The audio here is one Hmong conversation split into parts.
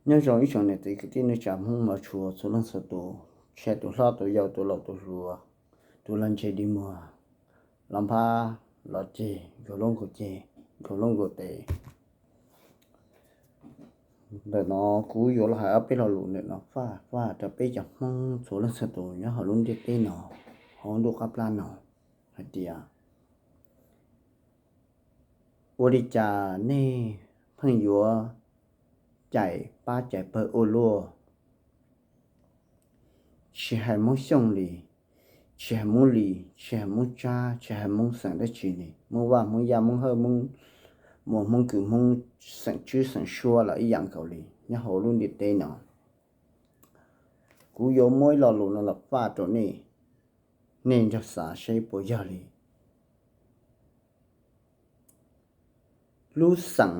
Nyob zoo ib tsoom niam txiv kwv tij neej tsa Hmoob mog tshua txhua leej txhua tus, tshia tus hlob tus yau tus laus tus hluas, tus los ntse dig muag, los npab los ceg, nkauj lub nkauj ceg, nkauj lub nkauj tes. Ntawm no kuv yuav los hais ob peb lo lus ntawm no faj faj rau peb cov Hmoob txhua leej txhua tus nyob hauv lub ntiaj teb no, hauv ntuj qab plab no, hais tias ua li cas nej pheej yuav cais pab cais pawg ua luaj, tsis hais Hmoob Xyooj li, tsis hais Hmoob Lis, tsis hais Hmoob Tsab, tsis hais Hmoob xeem dab tsi li, Hmoob Vaj, Hmoob Yaj, Hmoob Hawj, Hmoob Muas, Hmoob Kws, Hmoob xeem Tswb xeem Suav los ib yam nkaus li nyob hauv lub ntiaj teb no. Kuv yuav muab ib lo lus no los faj rau nej, nej nrog xav seb puas yog li. Lub xeem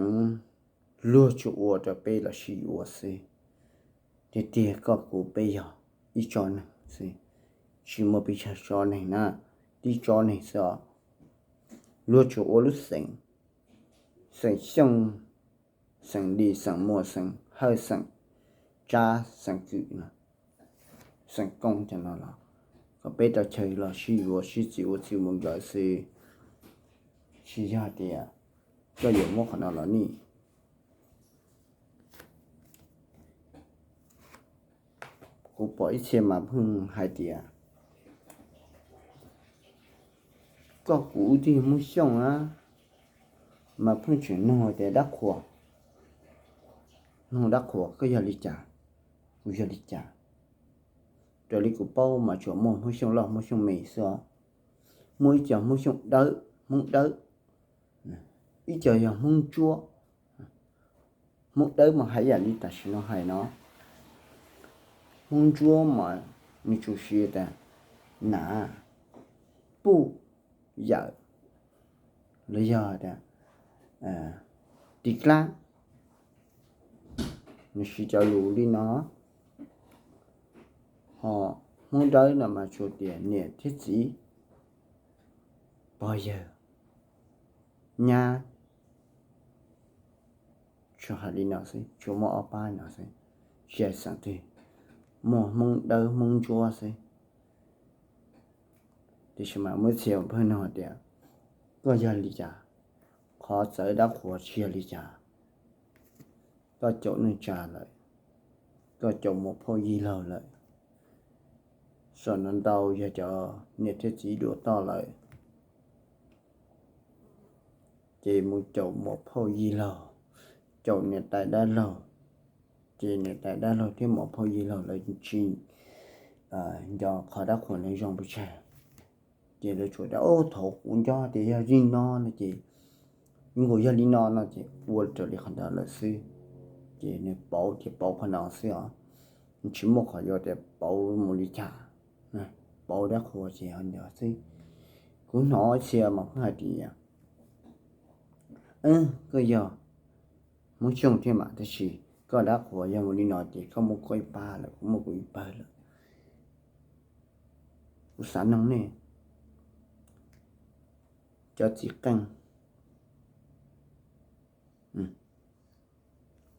luag tsuas ua rau peb los sib yuav xwb. Tiag tiag koj kuv peb yog ib tsob neeg xwb, tsis muaj pes tsawg tsob neeg na, tib tsob neeg xwb os. Luag tsuas ua lub xeem, xeem Xyooj, xeem Lis, xeem Muas, xeem Hawj, xeem Tsab, xeem Kws no, xeem Koob cov no los kom peb rau chaw los sib yuav sib txis ua txij ua nkawm xwb, tsis yog tias koj yuav muab qhov no los nij. Kuv pom ib txhia mas pheej hais tias koj kuv wb twb yog Hmoob Xyooj na, mas pheej tseem nug tias Dab Qhuas, nug Dab Qhuas koj yog li cas, kuv yog li cas. Raws li kuv paub mas tsuas muaj Hmoob Xyooj loj Hmoob Xyooj me xwb os. Muaj ib co Hmoob Xyooj dawb, Hmoob dawb, ib co yog Hmoob Ntsuab. Hmoob dawb mas hais yam li tam sim no hais no, Hmoob Ntsuab mas nws tsuas siv tas Nam, Puj, Yawm, los yog tas Tis Dlab, nws siv cov lus li no. Ho Hmoob dawb no mas tsuas tias niam thiab txiv, pog yawg, nyab, tsuas hais li no xwb, tsuas muaj ob pab no xwb, tsis hais xeem twg, muaj Hmoob dawb Hmoob Ntsuab xwb. Tiam sis mas muaj ib txhia pheej nug tias koj yog li cas, qhov txawv Dab Qhuas tsis yog li cas, koj caum neej tsa lawm, koj caum muam phauj yij laug lawm, saum no ntau yog cov niam thiab txiv dua toj lawm, ces mus caum muam phauj yij laug, caum niam tais dab laug, ces niam tais dab laug thiab muam phauj yij laug lawv tsis nco qhov Dab Qhuas no zoo pes tsawg. Ces lawv tsuas tias, Au, thaum kuv nco tias yog li no no ces, nkaus yog li no no ces ua raws li qhov ntawd lawm xwb. Ces nws pauv ces pauv qhov no xwb os, nws tsis muaj qhov yuav tias pauv mus li cas, pauv Dab Qhuas ces ho nco xwb. Kuv hnov ib txhia mas pheej hais tias, Koj yog Hmoob Xyooj thiab mas, tab sis koj Dab Qhuas yog mus li no ces koj muaj koj ib pab lawm, kuv muaj kuv ib pawg lawm. Kuv xav noog nej cov txiv qeej,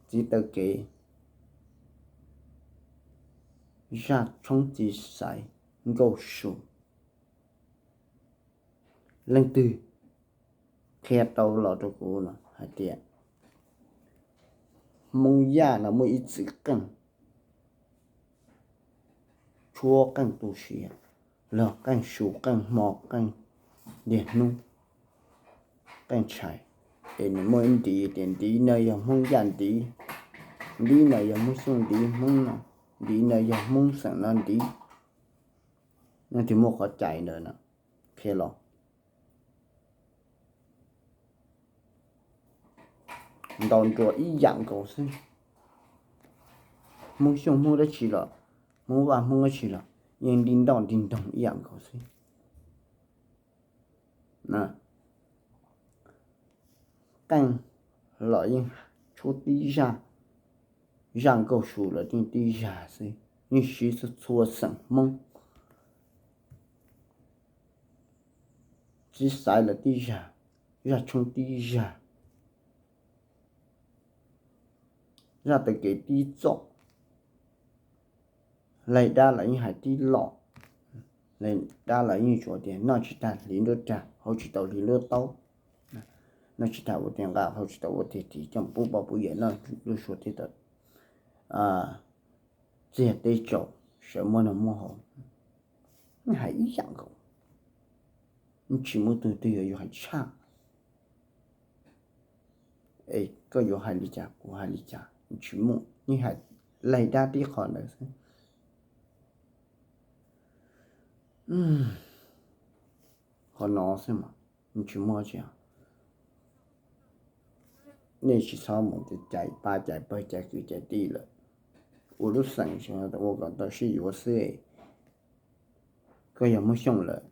txiv taw kev, zaj tshoob txiv xaiv, nkauj su, leej twg qhia tau los rau kuv no hais tias Hmoob Yaj no muaj ib txwm qeej, tshuab qeej tu siav, log qeej su qeej hmo qeej niaj hnub, qeej tshais, es nws muaj ib ntiv tias ntiv no yog Hmoob Yaj ntiv, ntiv no yog Hmoob Xyooj ntiv, Hmoob no, ntiv no yog Hmoob xeem no ntiv. Nej twg muaj qhov cai ntawd no qhia los. Ntaus nruas ib yam nkaus xwb. Hmoob Xyooj Hmoob dab tsi los, Hmoob Vaj Hmoob dab tsi los yeej nti ntoj nti ntoog ib yam nkaus xwb. Qeej los yeej tshuab tib zaj, zaj nkauj su los yeej tib zaj xwb, yeej siv txhua txhua xeem Hmoob. Txiv xaiv los tib zaj, zaj tshoob tib zaj, zaj taw kev tib txoj. Laig dab los yeej hais tib lo, laig dab los yeej tsuas tias noj tsis tag hliv nruab rag, haus tsis tau hliv nruab taub, noj tsis tag ua tiag nqa, haus tsis tau ua tiag ris, coj pub poj pub yawm noj lub suab teb tawm, txiag teb tsaus, sawv muaj noj muaj haus. Yeej hais ib yam nkaus, yeej tsis muaj tug twg yuav yuav hais tshaj. Es koj yuav hais li cas kuv hais li cas, tsis muaj, yeej hais laig dab tib qho ntawd xwb. Qhov no xwb mas tsis muaj tsi. Nej tsis txhob mus cais pab cais pawg cais kwv cais tij lawm. Ua lub xeem ua kom tau sib yuav xwb. Koj yog Hmoob Xyooj lawm,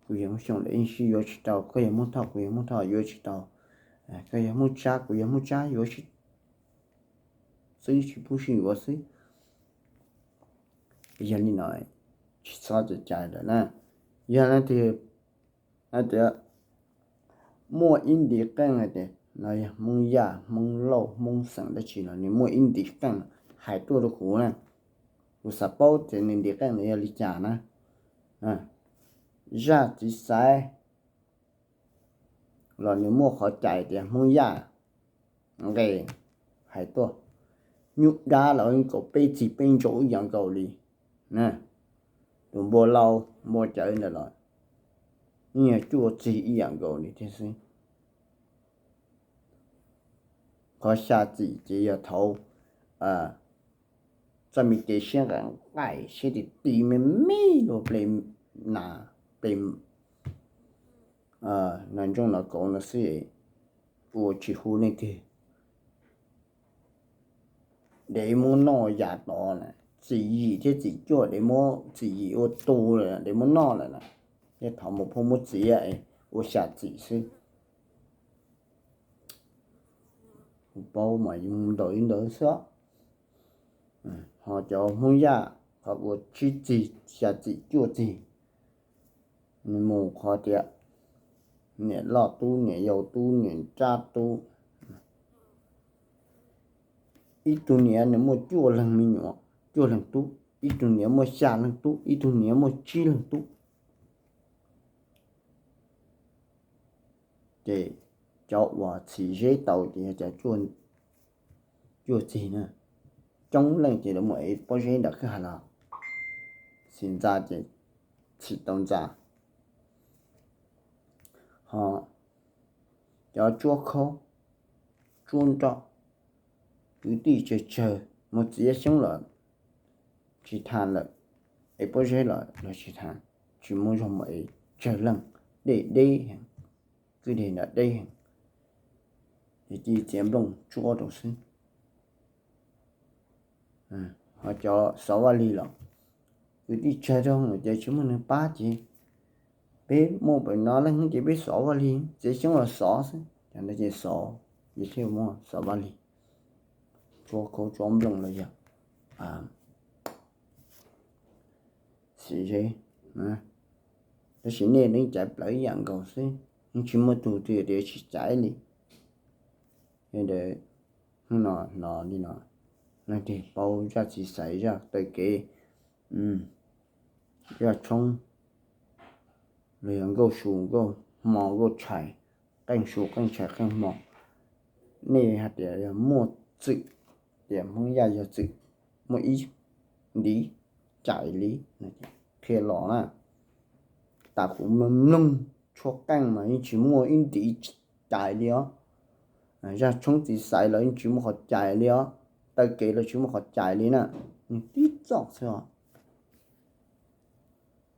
kuv yog Hmoob Xyooj lawm, yeej sib yuav tsis tau. Koj yog Hmoob Thoj, kuv yog Hmoob Thoj, yuav tsis tau. Koj yog Hmoob Tsab, kuv yog Hmoob Tsab, yuav tsis, xwb tsis pub sib yuav xwb. Yog li no, tsis txhob cais cais lawm na. Yog leej twg hais tias muaj ib ntiv qeej hais tias no yog Hmoob Yaj, Hmoob Lauj, Hmoob xeem dab tsi los nws muaj ib ntiv qeej hais tuaj rau kuv na, kuv xav paub tias nws ntiv qeej nws yog li cas na. Zaj txiv xaiv los nws muaj qhov cais tias Hmoob Yaj nqes hais tuaj, nyuj dab los yeej kaum peb txig peb ntsaum ib yam nkaus li. Tus npua lau npua cawv ntawd los yeej yog cuaj txig ib yam nkaus li thiab xwb. Qhov xya txim ces yog thaum txoj me kev siab nqaim nqaim siab ti ti me me luaj ple nas ple nas ntsooj nas kauv no xwb, ua tsis hu leej twg. Dev muab noj yam tod na, txim yim thiab txim cuaj dev muab, txim yim ua tu lawm dev muab noj lawm na, thiaj thov mus phauj muab txiav ua xya txim xwb. Kuv paub mas yus ntaus ib ntawd xwb. Ho cov Hmoob Yaj qhov ua tsib txig xya txim cuaj txig, nws mus qhov tias niam loj tub, niam yau tub, niam nrab tub. Ib tug niam nws muaj cuaj leeg me nyuam, cuaj leeg tub, ib tug niam muaj xya leeg tub, ib tug niam muaj tsib leeg tub. Ces cov uas txhim zeb tau ces yog cov cuaj txig na, coob leej ces lawv mus ev pob zeb nram kwj ha los, txhim ntxa ces txhim tau ntxa. Ho cov tsuab khaub, tsuab nroj, kwv tij tsawg tsawg mus txiav xyoob los tsis tham lawm, ev pob zeb los los tsis tham, tsis muaj zog mus ev, tsawg leej, dej deb heev, kwj deg nram deb heev, ces cia li txiav nplooj tsuab rau xwb. Ho cov xov vaj lig los kwv tij tsawg rau ces tsis muaj neeg pab ces peb muaj pem no leej ces peb xov vaj lig, txiav xyoob los xov xwb, cov ntawd ces xov, ces thiaj muaj xov vaj lig, tsuab khaub tsuab nplooj los yog txhim zeb. Tab sis nej yeej caiv plawv ib yam nkaus xwb, yeej tsis muaj tug twg tias tsis caiv li. Yog ntawd hnub no hnov li no, leej twg paub zaj txiv xaiv, zaj taw kev, zaj tshoob, los yog nkauj su nkauj hmo nkauj tshais, qeej su qeej tshais qeej hmo, nej hais tias yog muaj txwm, tias Hmoob Yaj yog txwm, muaj ib ntiv cais li, qhia los na, tas kuv mloog tshuab qeej mas yeej tsis muaj ib ntiv cais li os. Zaj tshoob txiv xaiv los yeej tsis muaj qhov cais li os, taw kev los tsis muaj qhov cais li na, nws tib txoj xwb os.